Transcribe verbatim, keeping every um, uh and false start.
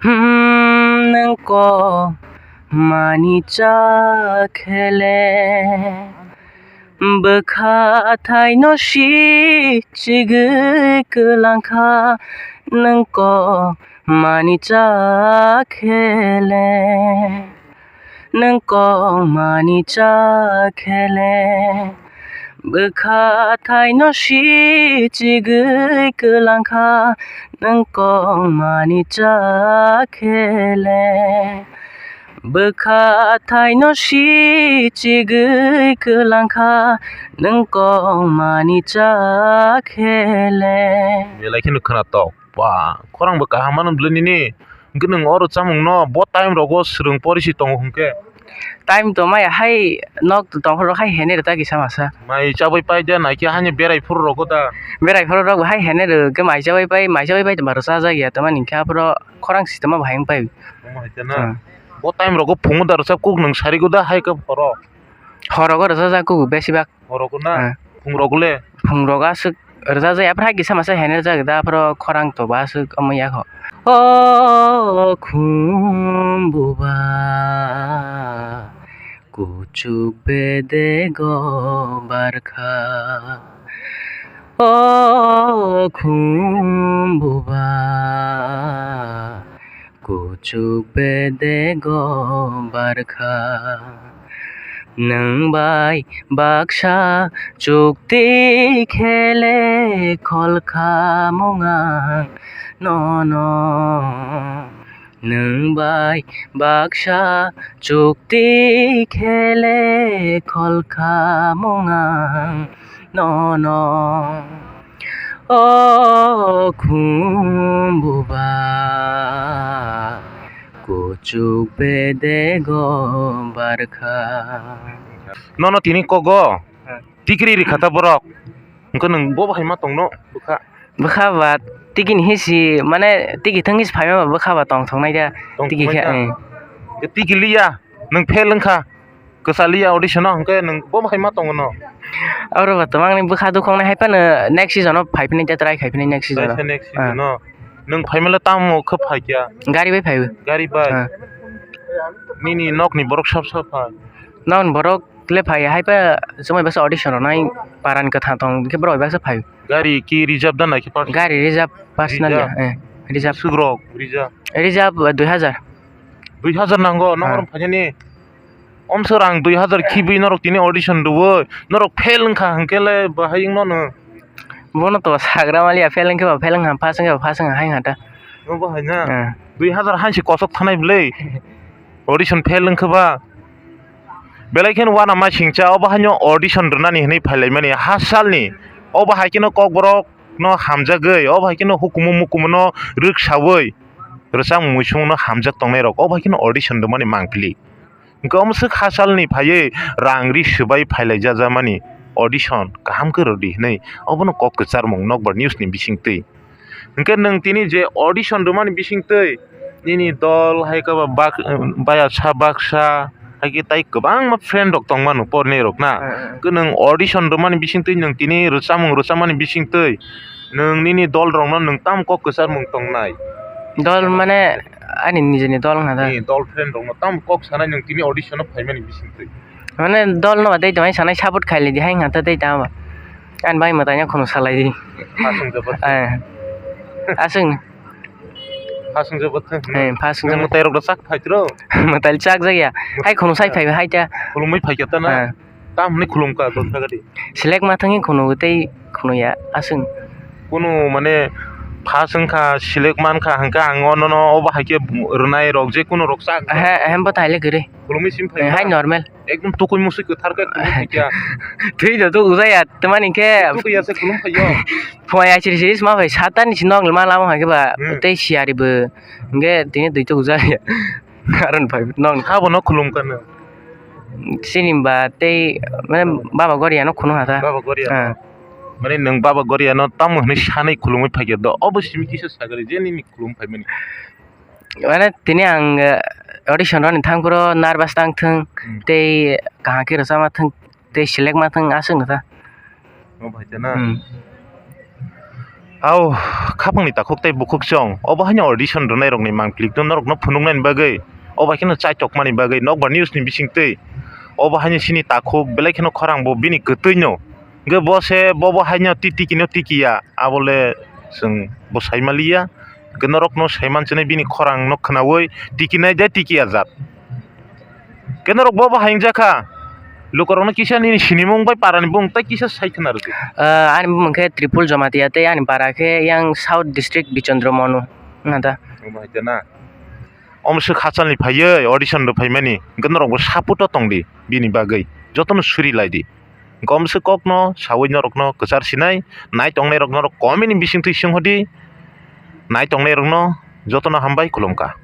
Hmm, nwng kok mani cha khele, bwkha thaino si chigwi kwlangkha, nwng kok mani cha khele. Nwng kok mani cha khele, bwkha thaino si chigwi kwlangkha, nwng kok mani cha khele. Bwkha thaino si chigwi kwlangkha, nwng kok mani cha khele. Belai kheno khwnatok. Ba, khorang bo kaham mano bwlwi nini. Hwnkhe nwng oro chamungno bo time rogo swrwng pori si tongo hwnkhe. Time to maya hai nok to tongphuru hai hene rwta kisa masa. Mai chabai pai da naikhe haino berai phuru rogo da. Berai phuru rok bo hai hene rw khe mai chabai pai, mai chabai pai to ba rwchajak ya tamani hwnkhe aphuru khorang si tongma bo hai wng pai. Omo hai khe na. Hmm. Bo time rogo phungo da rwchak kuk nwng sarigo da hai khe horo. Horogo rwchajak kuk besibak. Horogo na? Ah. Phungrogo le? Phungrogo aswk rwjak jaya, aphuru hai kisa masa hene rwjak da, aphuru khorang toba aswk wngya kho. O khum buba, kuchuk bedego barkha. O khum buba, kuchuk bedego barkha. Nwng bai baksa chukti khele kholkha mung ang nono. Nwng bai baksa chukti khele kholkha mung ang nono. O khum buba, kuchuk bedego barkha. Nono tini kogo. He. Tikiri rikha ta borok. Hwnkhe nwng bo bahai ma tongno bwkha. Bwkha ba tiki ni hisi, mane tiki thang hisi phaima ba bwkha ba tong thok nai da. Tong thok nai da. Tiki khe, eh. Tiki liya, nwng fail wngkha. Kwchaliya audition o hwnkhe nwng bo hai ma tongo no? Oro bo twmang ni bwkha dukhoknai hai phano next season o phai phini try khai phini next season o. Try khe next season o. Ah. Nwng phaimale tamo khe phaikya? Gari bai phaiwi. Gari bai? Ah. Nini nokni borok sab sab phai? Nokni borok le phai hai pha chumui baksa audition rwnai paran kwthang tong khe borok bai baksa phai. Gari ki reserve da naikhe personal? Gari reserve personal ya, reserve? Eh, reserve. Sugrok reserve? Reserve, eh, dui hajar. Dui hajar nango, nokrom phainani? Omsor ang dui hajar khibwi norok tini audition rwui, norok fail wngkha hwnkhe le bahai wngno no? Bono to sagra maliya, fail wngkhe ba fail wngkha, pass wngkhe ba pass wngkha hai wngkha ta. Obo hai na? Eh. Dui hajar hai se kosok thanai bwle. Audition fail wngkha ba. Belai kheno uanama singcha, obo haino audition rwnani hwnwi phailaimani ha salni. Obo hai kheno kokborok no hamjagwi, obo hai kheno hukumu mukumu no rwksaui rwchapmung muisung no hamjak tongnai rok, obo hai kheno audition rwmani mangpili. Hwnkhe omo swk ha salni phaiwi rang ri swbai phailaijajamani audition kaham khe rwdi hwnwi obono kok kwcharmung Nokbar News ni bisingtwi. Hwnkhe nwng tini je audition rwmani bisingtwi nini dol hai khe ba bak-, baya sa baksa hai khe tai kwbangma friend rok tongmano porni rok na. Eh, eh. Hwnkhe nwng audition rwmani bisingtwi nwng tini rwchapmung rwchapmani bisingtwi nwng nini dol rokno nwng tamo kok kwcharmung tongnai? Dol mane ani nijini dol wngkha da. Ni dol friend rokno tamo kok sanai nwng tini audition o phaimani bisingtwi? Mane dol no ba tei tongmani sanai support khailai di hai wngkha ta tei tamo. Ani bai mwtai no khunu salai di. Aswng joto. Eh. Aswng. Aswng joto thang. Eh, aswng joto. Mwtai rok da chak phai tro? Mwtai chak jak ya. Hai khunu sai phai hai ta. Khulumui phai khe ta na? Eh. Tam hwnwi khulumkha, dosra gari. Selek ma thangwi khunu tei khunu ya, aswng. Kunu mane phas wngkha, selek mankha, hwnkhe ang nono obo hai khe rwnai rok, je kunu rok chak. He, he, bo thai le kwrwi. Khulumui sim phai. Hai normal. Ekdom tukui musui kwthar khe khulumui kha. Thwi do tuk jaya, tamani khe. Tuk ya se khulum phai yo. Phai ya siri siri sma phai, sat ta ni si nok ma lama hai khe ba, hmm, tei siyari bo. Hwnkhe tini twi tuk jaya. Aron phai nok. Sabo no khulum kha nw? Chini ba tei, mane, Baba Goria no khunu ha ta. Baba Goria. Ah. Mane nwng Baba Goria no tamo hwnwi sanwi khulumui phai khe do? Obo simi kisa sagari je nini khulum phai mani. Mane tini ang, eh, audition roni thang phuru nervous tang thung, hmm, tei kaham khe rwchapma thung. Tei selek ma thang aswk no ta. O bhai ta na? Hmm. Au, khapangni takhuk tei bukhuk chwng, obo haino audition rwnairokni mangplikno norokno phunuknani bagwi, obo haino chaichokmani bagwi nokbar news ni bisingtwi, obo haino chini takhuk belai kheno khorang bo bini kwtwino, hwnkhe bo se bobo haino ti-, tikino tikiya, abole chwng bo saimaliya, hwnkhe norokno saimansini bini khorangno khwnawi tikinai de tikiya jat. Khe norok bo bo hayung jakha. Lukurokno kisa nini sinimung bai parani bung tei kisa sai khwna rwdi. Ah, ani bumung khe Tripul Jamatia tei ani para khe yang South District Bichandra Monu. Nada. Omo hai khe na. Omo se khachalni phaiwi audition rw phaimani. Hwnkhe norok bo support o tongdi bini bagwi. Jotono suri laidi. Hwnkhe omo se kokno sawi norokno kwchar sinai. Nai tongnairok norok comment ni bisingtwi swnghodi. Nai tongnairokno jotono hambai khulumkha.